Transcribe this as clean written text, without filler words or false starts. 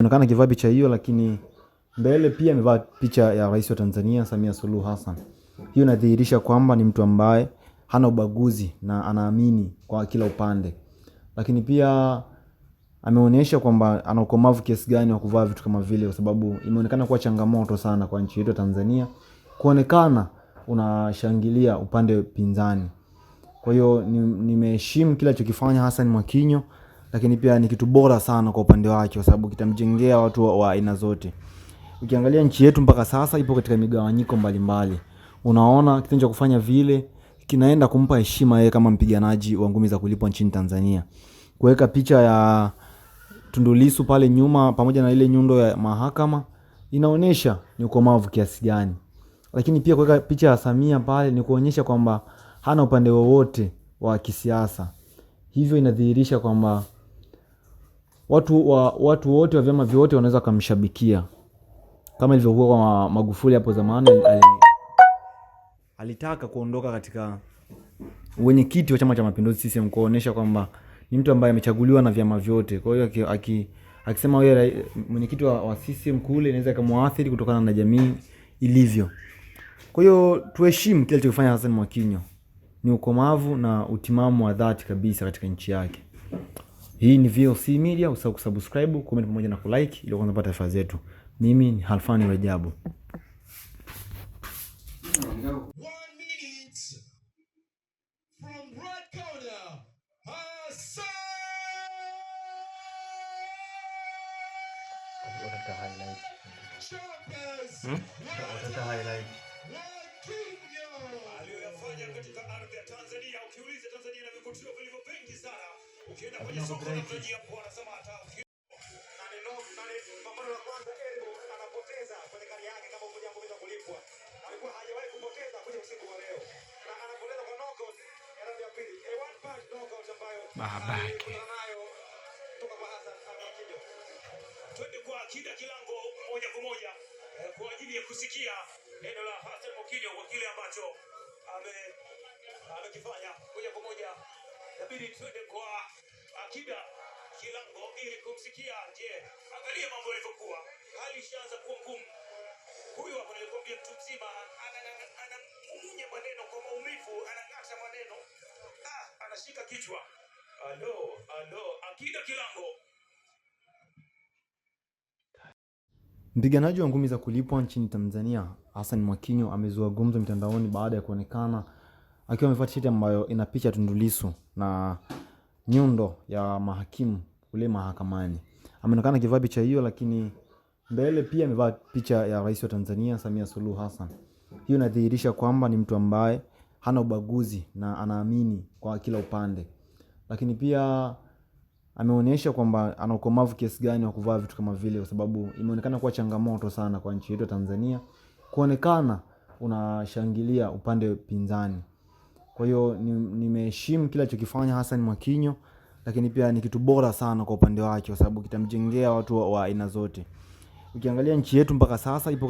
Ameonekana akivaa picha hiyo, lakini mbele pia amevaa picha ya Rais wa Tanzania Samia Suluhu Hassan. Hiyo inadhihirisha kwamba ni mtu ambaye hana ubaguzi na anaamini kwa kila upande, lakini pia ameonyesha kwamba ana ukomavu kiasi gani wa kuvaa vitu kama vile, kwa sababu imeonekana kuwa changamoto sana kwa nchi yetu ya Tanzania kuonekana unashangilia upande pinzani. Kwa hiyo nimeheshimu kila alichokifanya Hassan Mwakinyo, lakini pia ni kitu bora sana kwa upande wake, kwa sababu kitamjengea watu wa aina zote. Ukiangalia nchi yetu mpaka sasa ipo katika migawanyiko mbalimbali. Unaona kitendo cha kufanya vile kinaenda kumpa heshima yeye kama mpiganaji wa ngumi za kulipwa nchini Tanzania. Kuweka picha ya Tundu Lissu pale nyuma pamoja na ile nyundo ya mahakama inaonyesha ni ukomavu kiasi gani. Lakini pia kuweka picha ya Samia pale ni kuonyesha kwamba hana upande wowote wa kisiasa. Hivyo inadhihirisha kwamba watu wote wa vyama vyote wanaweza kumshabikia. Kama ilivyokuwa kwa Magufuli hapo zamani, alitaka kuondoka katika wenyekiti wa Chama cha Mapinduzi CCM, kuonyesha kwamba ni mtu ambaye amechaguliwa na vyama vyote. Kwa hiyo akisema yeye mwenyekiti wa CCM kule inaweza ikamwathiri kutokana na jamii ilivyo. Kwa hiyo tuheshimu kile alichofanya Hassan Mwakinyo. Ni ukomavu na utimamu wa dhati kabisa katika nchi yake. Hii ni VOC Media, usahau kusubscribe, comment pamoja na kulike ili kuanza kupata taarifa zetu. Mimi ni Halfani Rajabu. Aliyoyafanya katika ardhi ya Tanzania. Ukiuliza Tanzania na vivutio vilivyo vingi sana, ukienda kwenye soko la mji hapo wanasema hata pambano la kwanza Elbo anapoteza kwenye kari yake kama mmoja ngumi za kulipwa. Alikuwa hajawahi kupoteza kuja usiku wa leo. Na anapoteza kwa knockout ya raundi ya pili. A one punch knockout ambayo Babake. nayo kutoka kwa Hassan Mwakinyo. Twende kwa Akida Kilango moja kwa moja kwa ajili ya kusikia neno la Hassan Mwakinyo kwa kile ambacho amekifanya moja kwa moja. Inabidi twende kwa Akida Kilango ili kumsikia. Je, angalia mambo yalivyokuwa, hali ishaanza kuwa ngumu. Huyu hapa nilikwambia, mtu mzima anamumunya maneno kwa maumivu, anang'ata maneno, anashika kichwa. Alo, alo, Akida Kilango. Mpiganaji wa ngumi za kulipwa nchini Tanzania Hassan Mwakinyo amezua gumzo mitandaoni baada ya kuonekana akiwa amevaa t-shirt ambayo ina picha ya Tundu Lissu na nyundo ya mahakimu kule mahakamani. Ameonekana akivaa picha hiyo, lakini mbele pia amevaa picha ya Rais wa Tanzania Samia Suluhu Hassan. Hiyo inadhihirisha kwamba ni mtu ambaye hana ubaguzi na anaamini kwa kila upande. Lakini pia ameonyesha kwamba ana ukomavu kiasi gani wa kuvaa vitu kama vile, kwa sababu imeonekana kuwa changamoto sana kwa nchi yetu ya Tanzania kuonekana unashangilia upande pinzani. Kwa hiyo nimeheshimu kila alichokifanya Hassan Mwakinyo, lakini pia ni kitu bora sana kwa upande wake, kwa sababu kitamjengea watu wa aina zote. Ukiangalia nchi yetu mpaka sasa ipo